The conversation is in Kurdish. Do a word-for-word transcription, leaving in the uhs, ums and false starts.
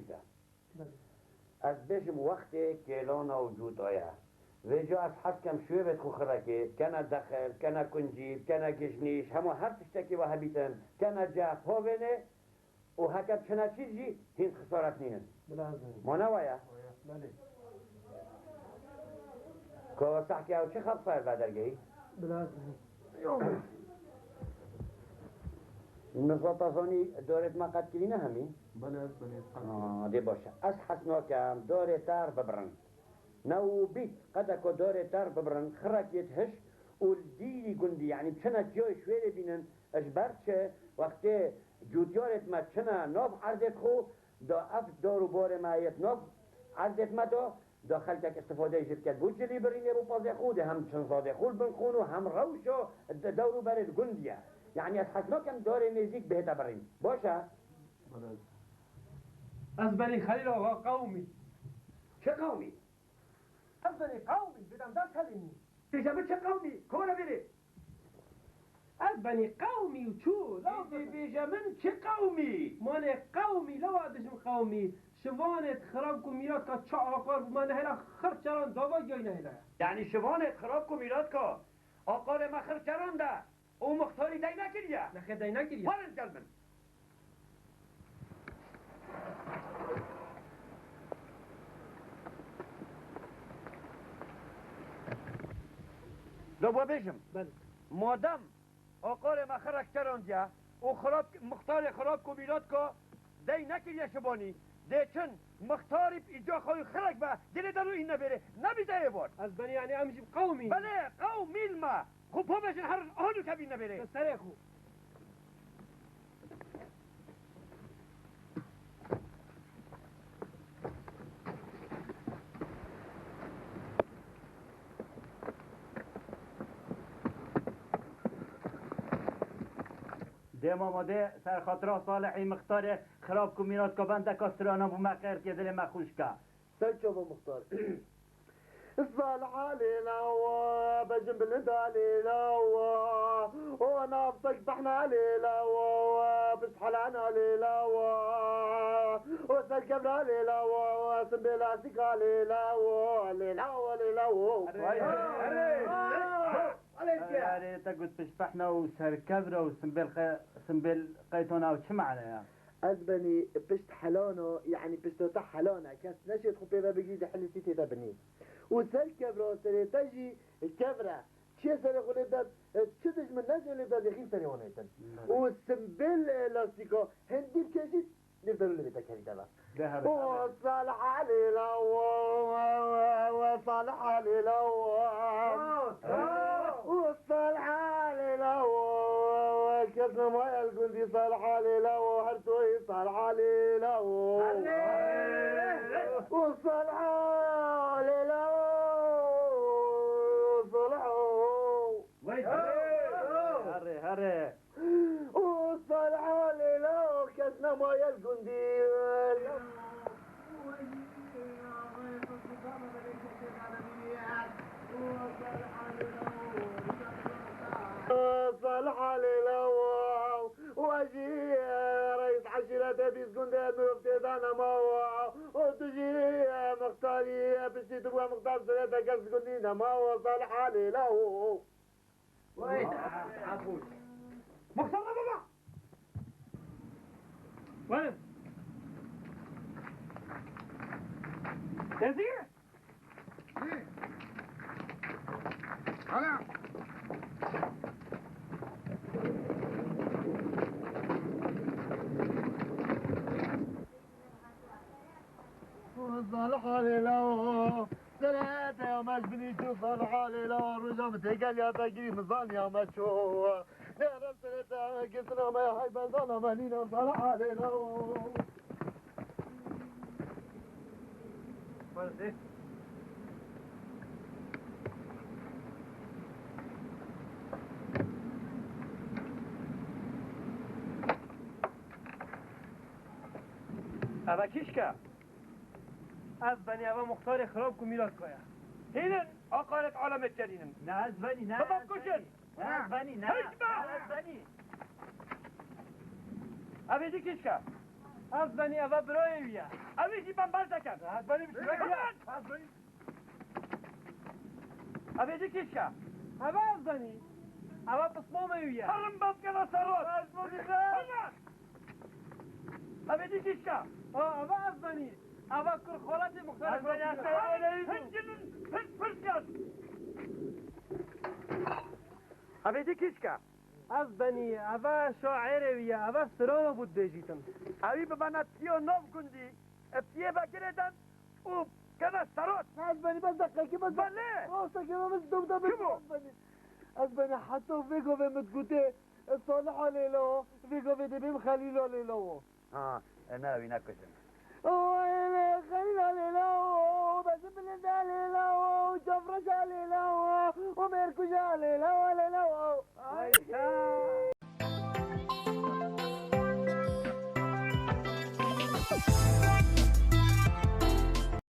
de. Ez bêjim wextê kêlana û cûta ye. Vêca ez hez kem şûyê vê xwe xirekê, kene dexil, kene kuncî, kene gişnîş, hema her tiştekî we hebîtin, kene ceh, hovênê û heke biçine çî jî hîn xisaret nînin. Bila ez ê. Ma ne wa ye? Belê. Ko sehkê ew çi xebsayê ve dergehî? Bila ez ê. Nizata zanî dorê me qet kirî ne hemî? Belê, ez belê, ez qet Aa, dê baş e. Ez hez nakem dorê ter bibirin. New bît, qede ku dorê ter bibirin, xirek yêt hiş û li dîrî gundî, yanî çine çiyayê şwêrê bînin, ji ber çi wextê cûtyarêt me çine nav erdêt xwe, da ev dar û barê me yêt nav erdêt me da, da xelkek istifadeyê jê biket. Bo cilî birînê bo pezê xwe, dê hem çinzadê xwe li bin xwin û hem rewşa de-, dewr û berê li gundî ye. Yanî ez hez nakem darê nêzîk bihête birîn. Baş e? Ez benî Xelîl Axa qewmî. Çi qewmî? Ez benî qewmî, bidem dest helînî. Bêje min çi qewmî? Kore bêrê. Ez benî qewmî û çû, law Êdî bêje min çi qewmî? Manê qewmî, lawa dijim qewmî. Şivanêt xirab ku mîratka ça aqar bû, me nehêla xirçeran dava giyay nehêla. Yanî şivanêt xirab ku mîratka aqarê me xirçeran de û muxtarî dey nekiriye? Nexê dey nekiriye. Werin gel min. Da we bêjim. Belê. Madem aqarê me xirek çerandiye û xirab, muxtarê xirab ku mîratka dey nekiriye şivanî, dê çin muxtarî îca xwe xirek be, dilê de rû îne bêrê, nebîte ê bar. Ez benî, yanî em jî qewmî. Belê, qewmî me. Xwe bibêjin herin, alu kevîne bêrê. Bi serê xwe. Dê mama dê, ser xatira Salihî mixtarê xirab ku mîratka bendeka strana bû me qêr kê, dilê me xwişk e. Ser çava muxtar. Salih alê lawa, bejin bilind alê lawa, o nafsek behna alê lawa, pişt helana alê lawa, o serkevra alê lawa, simbê lastik alê lawa, alê lawa, alê lawa. Vay, erê. Erê, te got piştpehna û serkevra û simbêl qe-, simbêl qeytona ew çi mane ya? Ez benî pişt helana, yanî pişta te helane, kes neşêt xwe pê ve bigirî, di hilîsî tê de binî. Û serkevra serê te jî kevre. Çiyê serê xwe lê bed, çi dijmin neşê lê bed, yexîn serê wan hêtin. Û simbêl, e, lastîka hindî bikêşît, lê derû lê bê te kerî te ve. De her O Salih alê lawa, we, we, we, Salih alê lawa. O Salih alê lawa, kes nemaye li gundî Salih alê lawa, her toyê Salih alê lawa. O Salih alê lawa, Salih. Herê, herê. O Salih alê lawa, kes nemaye li gundî. Salih alê lawa, û ez jî reîs eşîretê bîst gundê mirov tê de nemawa. Û tu jî mixtarî, piştî tu bûye mixtar serê te kes gundî nemawa. Salih alê lawa. Vay, Abûs. Muxtar baba. Werin. Tezî? Hala. Salih alê lawo, serê te ya me ji binî çû, Salih alê lawo, roja min tê gel ya te girî, min zaniya me çû. Nêre serê te girtina me ya, hay bendana me nîne, Salih alê lawo. Eve kîşk e? Ev benî, eve muxtarê xirab ku mîratka ye. Hînin aqaret alemê kerînin. Ne ez benî, ne ez benî. Tamam, kuşin. Ne ez benî, ne. Hikme! Ne ez benî. Ev êdî kîşk e? Ez benî eva birayê wî ye. Ew ê jî bember deke. Ez benî bişîre. Hemen! Ez benî. Evê di kişka. Eva ez benî. Eva pismamê wî ye. Herim bab kena serot. Ez benî. Hemen! Evê di kişka. Ha, eva ez benî. Eva kur xalatê muxtar. Ez benî, ez benî. Hiç, hiç, hiç. Evê di kişka. Ez benî, eva şairê wî ye, eva strana bû dibêjîtin. Ewî bi bana tiyo nav gundî, e, tiyê ve girêden û keve serot. Ez benî, bes deqekî, bes. Belê. Rostekî ve bes dewda bes. Kim o? Ez benî. Ez benî, heta vê govê min digotê, e, Saliha Leyla, vê govê dibêm Xelîla Leyla. Ha, e, ne, wî nekujin. O, e, Xelîla Leyla, o, bezin bilinde Leyla, o, cafreşa Leyla, o, mêrkuja Leyla, o, Leyla, o. Ay.